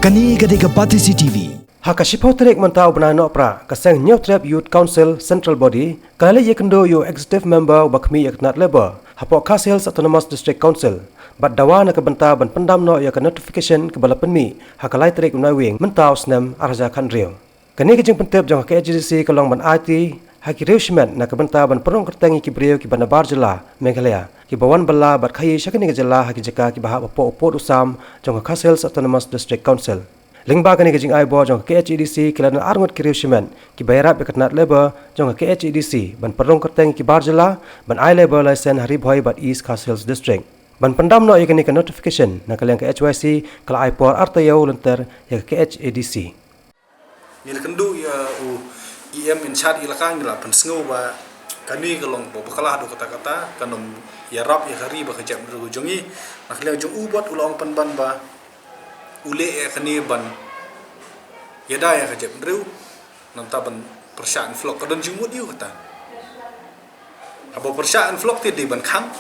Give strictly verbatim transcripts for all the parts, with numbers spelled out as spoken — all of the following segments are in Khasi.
Kane ka dei ka Batesi T V. Ha ka shiphew tarik mynta u bnai Nohprah, ka seng Hynñiewtrep Youth Council Central Body ka la leit ïakynduh ïa u Executive Member uba khmih ïa ka tnat Labour hapoh Khasi Hills Autonomous District Council bad dawa na ka bynta ban pyndam noh ïa ka notification kaba la pynmih ha ka lai tarik u Naiwieng mynta u snem ar hajar khathynriew. Kane ka jingpyntip jong ka K H A D C ka long ban aiti ha ki riew shimet na ka bynta ban pynrung kyrteng ïa ki briew kiba nabar jylla Meghalaya kiba wan bylla bad khaïi sha kane ka jylla ha ki jaka kiba hap hapoh u pud u sam jong ka Khasi Hills Autonomous District Council. Lyngba kane ka jingai bor jong ka K H A D C, ki la don arngut ki riew shimet kiba ïarap ïa ka tnat Labour jong ka K H A D C ban pynrung kyrteng ïa ki bar jylla ban ai Labour license ha Ri Bhoi bad East Khasi Hills District. Ban pyndam noh ïa kane ka notification, na ka liang ka H Y C ka la ai por ar taïew lynter ïa ka K H A D C. Ngi la kynduh ïa u E M in charge ïalaka, ngi la pynsngew ba kane ka long ba bakla haduh katta katta, kan ym ïarap ïa ka ri bad ka jaitbynriew jong ngi. Na ka liang jong u bad u la ong pynban ba u leh ïa kane ban ïada ïa ka jaitbynriew, nangta ban pyrshah unflock, ka don jingmut ïa u kata. Haba pyrshah unflock te dei ban khang,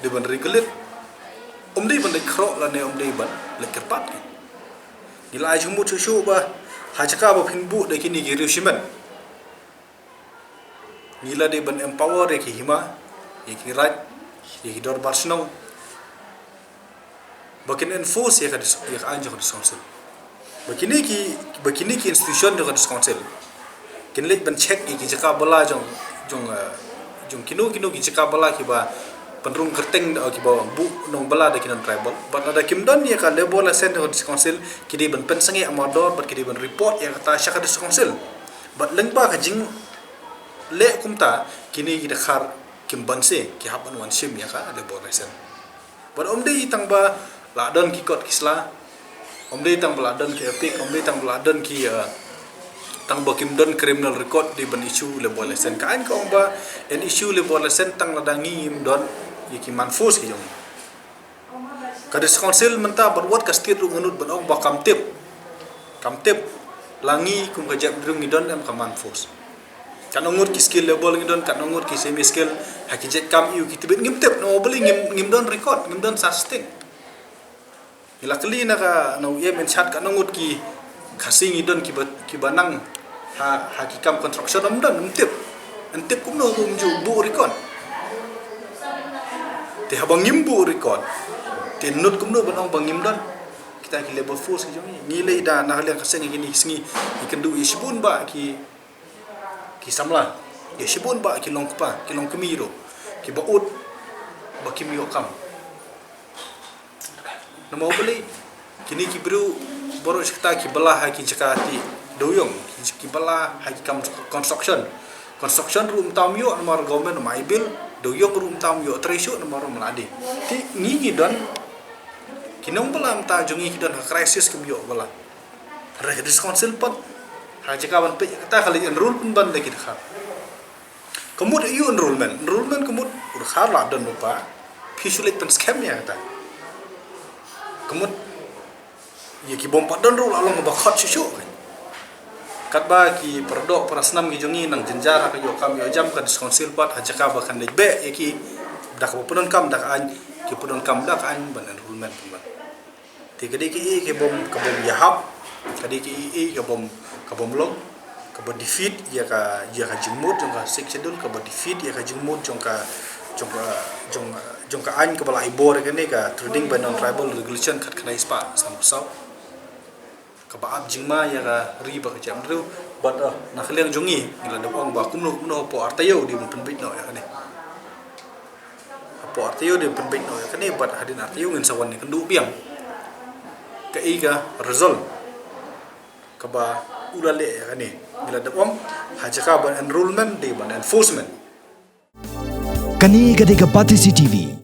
dei ban regulate. Ym dei ban leit khroh lane ym dei ban leit kyrpad. Ngi la ai jingmut shuh shuh ba ha jaka ba phin buh da kine ki riew shimet, ngi la dei ban empower ïa ki hima, ïa ki raid, ïa ki dorbar shnong, ba kin enforce ïa ka dis-, ïa ka aiñ jong ka District Council. Ba kine ki, ba kine ki institution jong ka District Council kin leit ban check ïa ki jaka bylla jong, jong, eh, jong kino kino ki jaka bylla kiba pynrung kyrteng, eh, kiba buh nongbylla da ki non-tribal. Bad lada kim don ïa ka labour license jong ka District Council, ki dei ban pynsangeh ha mardor bad ki dei ban report ïa kata sha ka District Council. Bad lyngba ka jingleh kumta, kine ki dkhar kim banse, ki hap ban wan shim ïa ka labour license. Bad ym dei tang ba la don ki kot ki sla, ym dei tang ba la don ki EPIC, ym dei tang ba la don ki, eh, tang ba kim don criminal record dei ban issue labour license. Ka aiñ ka ong ba yn issue labour license tang lada ngim don ïa ki man force ki jong ngi. Ka District Council mynta bad wat ka state ruh ngim nud ban ong ba kam tip. Kam tip la ngi kum ka jaitbynriew ngi don em ka man force. Katno ngut ki skilled labour ngi don, katno ngut ki semi skilled, ha ki jait kam ïa u ki tbit ngim tip, namar balei ngim, ngim don record, ngim don statistics. Ngi la kylli na ka, na u E M in charge katno ngut ki Khasi ngi don kiba, kiba nang ha, ha ki kam construction, ym don, ym tip. Yn tip kumno ba ym ju buh record. Te haba ngim buh record, te nud kumno ban ong ba ngim don kita ki labour force ki jong ngi. Ngi lei da na ka liang ka seng kine ki sngi, ngi kynduh ïa shibun bah ki, ki samla, ïa shibun bah ki longkpa, ki longkmie ruh, kiba ud ba kim ïoh kam. Namar balei kine ki briew baroh shi katta ki bylla ha ki jaka ti dewïong, ki, ki bylla ha ki kam construction. Construction ruh mynta ym ïoh namar government ym ai bill, dewïong ruh mynta ym ïoh trei shuh namar ym lah dei. Te ngi ngi don ki nongbylla mynta jong ngi ki don ha crisis kim ïoh bylla. Hynrei ka District Council pat ha jaka ban peit kata ka leit enrol pynban da ki dkhar. Ka mut ïa u enrolment, enrolment ka mut u dkhar la don u pa, phi shu leit pynskhem ïa kata. Ka mut ïa ki bym pat don ruh la long ba khot shuh shuh. Katba ki paradoh parasnam ki jong ngi nang jynjar ha ka ïoh kam ïoh jam, ka District Council pat ha jaka ba kan leit beh ïa ki da kaba pyndonkam da ka aiñ, ki pyndonkam da ka aiñ ban enrolment pynban. Te ka dei kaei ka bym, ka bym ïahap, ka dei kaei ka bym, ka bym long, kaba defeat ïa ka, ïa ka jingmut jong ka Sixth Schedule, kaba defeat ïa ka jingmut jong ka, jong ka, jong, jong ka aiñ kaba la ai bor ïa kane ka Trading by Non-Tribal Regulation khatkhyndai spah sanphew saw. Kaba ap jingma ïa ka ri bad ka jaitbynriew, bad, eh, na ka liang jong ngi, ngi la dep ong ba kumno kumno hapoh ar taïew dei ban pynbeit noh ïa kane. Hapoh ar taïew dei ban pynbeit noh ïa kane, bad hadien ar taïew ngin sa wan ïakynduh biang kaei ka result kaba u la leh ïa kane. Ngi la dep ong ha jaka ban enrolment dei ban enforcement. Kane ka dei ka Batesi T V.